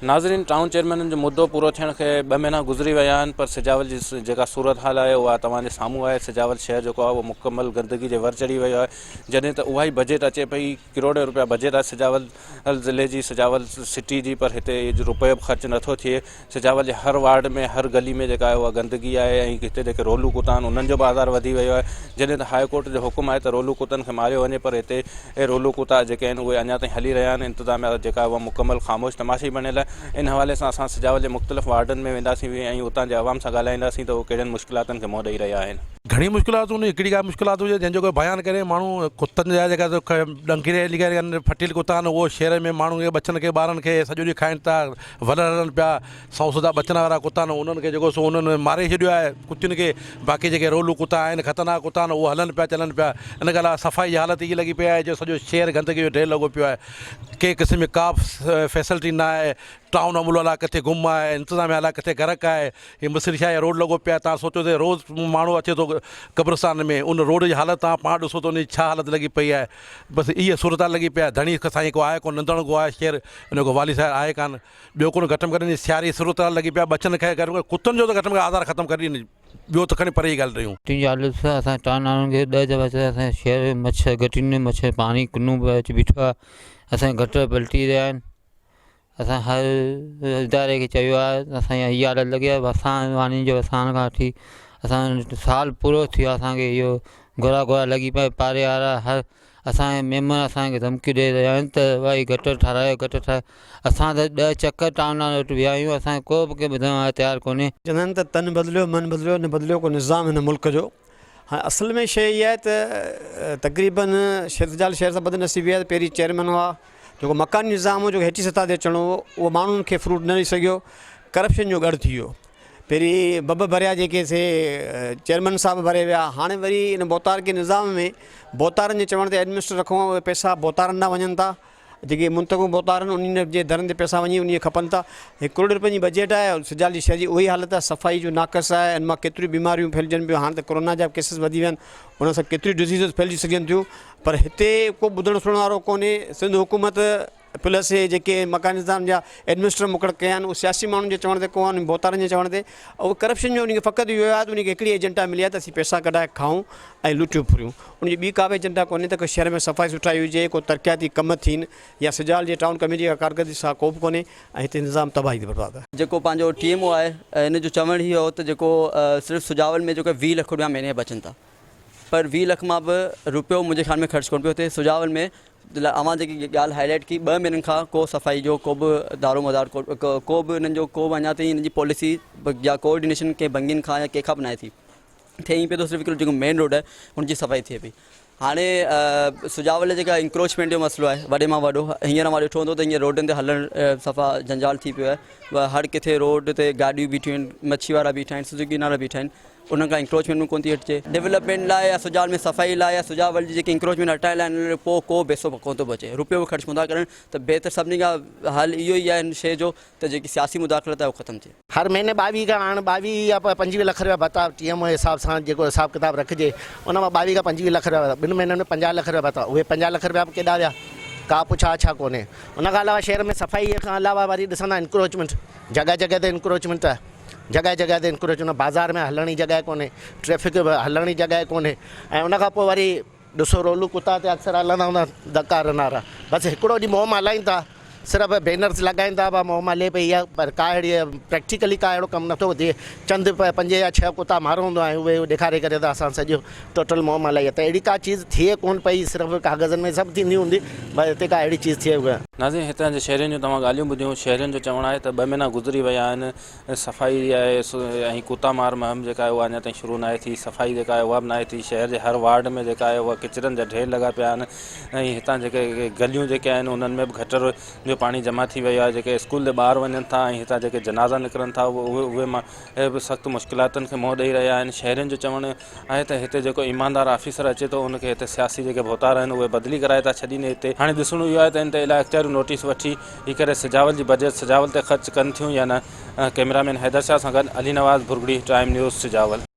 ناظرين ٽائون چيئرمينن جو مدو پورو ٿيڻ کي ٻه مهينا گذري ويا آهن پر سجاول جي جيڪا صورتحال آهي اها توهان جي سامهون آهي سجاول شهر جيڪو آهي اهو مڪمل گندگي جي ور چڙهي ويو آهي جڏهن ته اها ئي بجيٽ اچي پئي ڪروڙين روپيا بجيٽ آهي سجاول ضلعي جي سجاول سٽي جي پر هتي روپيو به خرچ نٿو ٿئي سجاول جي هر وارڊ ۾ هر گلي ۾ جيڪا آهي اها گندگي آهي ۽ هتي جيڪي رولو ڪتا آهن انهن جو به آزار وڌي ويو آهي جڏهن ته هاء ڪورٽ جو حڪم آهي ته رولو ڪتن کي ماريو وڃي پر هتي اهي رولو ڪتا جيڪي آهن اهي اڃا تائين هلي رهيا آهن انتظاميا جيڪا اها مڪمل خاموش تماشائي بڻيل آهي ان حوالي سان اسان سجاول جي مختلف وارڊن ۾ وينداسين ۽ اتان جي عوام سان ڳالهائينداسين ته اهي ڪهڙين مشڪلاتن کي منهن ڏئي رهيا آهن. گهڻي مشڪلاتون آهن هڪڙي ڪا مشڪلات هجي جنهن جو ڪو بيان ڪري ماڻهو ڪتن جا جيڪا ڏنگري لڳل ڦٽيل ڪتا آهن اهو شهر ۾ ماڻهن کي ٻچن کي ٻارن کي سڄو ڏينهن کائن ٿا ولر هلن پيا سئو سڌا ٻچن وارا ڪتا آهن انهن کي جيڪو سو انهن ماري ڇڏيو آهي ڪتين کي باقي جيڪي رولو ڪتا آهن خطرناڪ ڪتا آهن اهي هلن پيا چلن پيا ان کان علاوه صفائي جي حالت ائين لڳي پئي آهي جو سڄو شهر گندگي جو ڍير لڳو پيو آهي ڪنهن قسم جي ڪا به فيسلٽي نه آهي ٽائون عملو الاء ڪٿي گم آهي انتظاميا الاء ڪٿي غرق آهي هي مصري شاهه روڊ لڳو پيو آهي تان سوچو ته روز ماڻهو اچي ٿو قبرستان ۾ ان روڊ جي حالت تان پاڻ ڏسو ته ان جي ڇا حالت لڳي پئي آهي بس اها صورتحال لڳي پئي آهي ڌڻي سائين ڪو آهي ڪونه نندڻ ڪو آهي شهر ان جو والي صاحب آهي ڪانه ٻيو ڪونه گهٽ ۾ گهٽ سياري جي صورتحال لڳي پيا ٻچن کي گهٽ ۾ گهٽ ڪتن جو ته گهٽ ۾ گهٽ آزار ختم ڪري ڏين ٻيو ته کڻي پري جي ڳالهه رهيون. تنهنجي حالت سان اسان ٽان وارن کي ڏهه دفعا چيو اسان جي شهر ۾ مڇر گهٽين ۾ مڇر پاڻي ڪنو به اچي بيٺو آهي اسان جا گٽر پلٽي رهيا آهن اسان هر اداري کي چيو آهي اسان جي هي حالت لڳي آهي وساڻ واڻين جو وساڻ کان وٺي اسان سال پورو ٿي ويو آهي اسان کي اهو گهرا گهرا لڳي پيا پاڙي وارا هر اسان جا ميمڻ اسان کي ڌمڪيون ڏئي رهيا آهن ته ڀائي گٽر ٺارايو گٽر ٺارايو اسان ته ڏهه چڪر ٽائون وارن وٽ ويا آهيون اسان کي ڪو به ڪنهن ٻڌڻ وارو تيار ڪونهي. چوندا آهن ته تن بدليو من بدليو نه بدليو ڪو نظام هن ملڪ جو هاڻي اصل ۾ شيء اها آهي ته تقريبن شيرزال شهر سان بدنصيبي آهي ته پهرين چيئرمين هئا جيڪو مڪاني نظام هو جيڪو هيٺين سطح تي اچڻو هو اهو ماڻهن کي فروٽ نه ڏئي سگهيو ڪرپشن جو ڳڙهه ٿي ويو پهرين بب ڀريا جيڪي سي چيئرمين صاحب ڀري ويا هاڻي وري ان ڀوتارڪي نظام ۾ ڀوتارن جي چوڻ تي ايڊمنسٽريٽر رکو اهي پئسا ڀوتارن ڏانهن وڃن ٿا جيڪي منتخب ڀوتار آهن انهن جي درن تي پئسا وڃي انهي کپن ٿا هڪ ڪروڙ روپين جي بجيٽ آهي سجال جي شهر جي اهي حالت آهي صفائي جو ناقص آهي ان مان ڪيتريون بيماريون ڦهلجن پيون هاڻي ته ڪورونا جا به ڪيسز وڌي ويا آهن ان سان ڪيتريون ڊزيزز ڦهلجي سگهن ٿيون پر هتي ڪو ٻڌڻ سڻڻ وارو ڪونهي سنڌ حڪومت پلس هي جيڪي مڪاني نظام جا ايڊمنسٽريٽر مقرر ڪيا آهن اهي سياسي ماڻهن جي چوڻ تي ڪو آهن ڀوتارن جي چوڻ تي اهو ڪرپشن جو انهن کي فقط اهو آهي ته انهن کي هڪڙي ايجنڊا ملي آهي ته اسين پئسا ڪڍائي کائون ۽ لٽيون ڦريون ان جي ٻي ڪا به ايجنڊا ڪونهي ته ڪو شهر ۾ صفائي سٺائي هجي ڪو ترقياتي ڪم ٿين يا سجال جي ٽائون ڪميٽي جي ڪارڪردگي سان ڪو به ڪونهي ۽ هتي نظام تباهي تي برباد آهي. جيڪو پنهنجو ٽي ايم او آهي ان جو چوڻ هي هو ته جيڪو صرف سجاول ۾ جيڪو 20 لک روپيا مهيني جا بچن ٿا پر 20 لک مان به روپيو منهنجي خيال ۾ خرچ ڪونه پيو ٿئي سجاول ۾ اوهان جيڪي ڳالهه هائي لائيٽ ڪئي ٻه مهينن کان ڪو صفائي جو ڪو به دارو مدار ڪو به انهن جو ڪو به اڃا تائين انهن جي پاليسي يا ڪوآرڊينيشن ڪنهن ڀنگين کان يا ڪنهن کان به ناهي ٿي ٿئي ائين پيو ٿو صرف هڪڙو جيڪو مين روڊ آهي ان جي صفائي ٿئي پئي هاڻي سجاول جيڪا انڪروچمينٽ جو مسئلو آهي وڏي مان وڏو هينئر اوهان ڏٺو هوندو ته هينئر روڊن تي هلڻ صفا جنجال ٿي پيو آهي هر ڪٿي روڊ تي گاڏيون بيٺيون آهن مڇي وارا بيٺا آهن سوزوڪي وارا بيٺا آهن انهن کان انڪروچمينٽ به ڪونه ٿي هٽجي. ڊولپمينٽ لاء يا سجاول ۾ صفائي لاء يا سجاول جي جيڪي انڪروچمينٽ هٽائڻ لاء انهن لاء پوء ڪو پئسو به ڪونه ٿو بچي روپيو به خرچ ڪونه ٿا ڪرن ته بهتر سڀني کان حل اهو ئي آهي هن شيء جو ته جيڪي سياسي مداخلت آهي اهو ختم ٿئي. هر مهيني ٻاويهه کان هاڻ ٻاويهه يا 25 لک رپيا ڀتا ٽي ايم او حساب سان جيڪو حساب ڪتاب رکجي ان مان ٻاويهه کان 25 لک رپيا ڀتا ٻن مهينن ۾ 50 لک رپيا ڀتا اهي 50 لک رپيا به ڪيڏا ويا ڪا پڇا آڇا ڪونهي ان کان علاوه شهر ۾ صفائي کان علاوه وري ڏسندا انڪروچمينٽ جڳهه جڳهه تي انڪروچمينٽ آهي جڳهه جڳهه تي انڪروچمينٽ بازار ۾ هلڻ جي جڳهه ڪونهي ٽريفڪ به هلڻ جي جڳهه ڪونهي ۽ ان کان پوء وري ڏسو رولو ڪتا تي اڪثر هلندا هوندا ڌڪا رنارا بس هڪڙو ڏينهن مهم هلائين ٿا صرف بينرز لڳائين ٿا ڀا مهم هلي پئي آهي پر ڪا اهڙي پريڪٽيڪلي ڪا اهڙو ڪم نٿو ٿئي چند پنج يا ڇهه ڪتا مارو هوندو آهي اهي ڏيکاري ڪري ته اسان سڄو ٽوٽل مهم هلائي آهي ته اهڙي ڪا چيز ٿئي ڪون پئي صرف ڪاغذن ۾ سڀ ٿيندي هوندي پر هتي ڪا اهڙي چيز ٿئي ڪون. ناظرين هتان جي شهرين جون توهان ڳالهيون ٻڌيون شهرين جو چوڻ آهي ته ٻه مهينا گذري ويا آهن صفائي آهي ۽ ڪتا مار مهم جيڪا آهي اها اڃا تائين شروع ناهي ٿي صفائي جيڪا آهي اها به ناهي ٿي شهر جي هر وارڊ ۾ جيڪا آهي اها ڪچرن جا ڍير لڳا پيا آهن ۽ هتان جيڪي گليون جيڪي آهن انهن ۾ به گٽر جو پاڻي جمع ٿي ويو آهي جيڪي اسڪول تي ٻار وڃن ٿا ۽ هتان جيڪي جنازا نڪرن ٿا اهي اهي به سخت مشڪلاتن کي منهن ڏئي رهيا آهن شهرين جو چوڻ آهي ته هتي جيڪو ايماندار آفيسر اچي ٿو ان کي هتي سياسي جيڪي ڀوتار آهن اهي بدلي ڪرائي ٿا ڇڏين هتي هاڻي ڏسڻو اهو آهي ته ان تي اعليٰ اختياريون نوٽيس وٺي هي ڪري سجاول جي بجيٽ سجاول تي خرچ ڪن ٿيون يا نه ڪئميرا مين حيدر شاهه سان گڏ علي نواز ڀرڳڙي ٽائيم نيوز سجاول.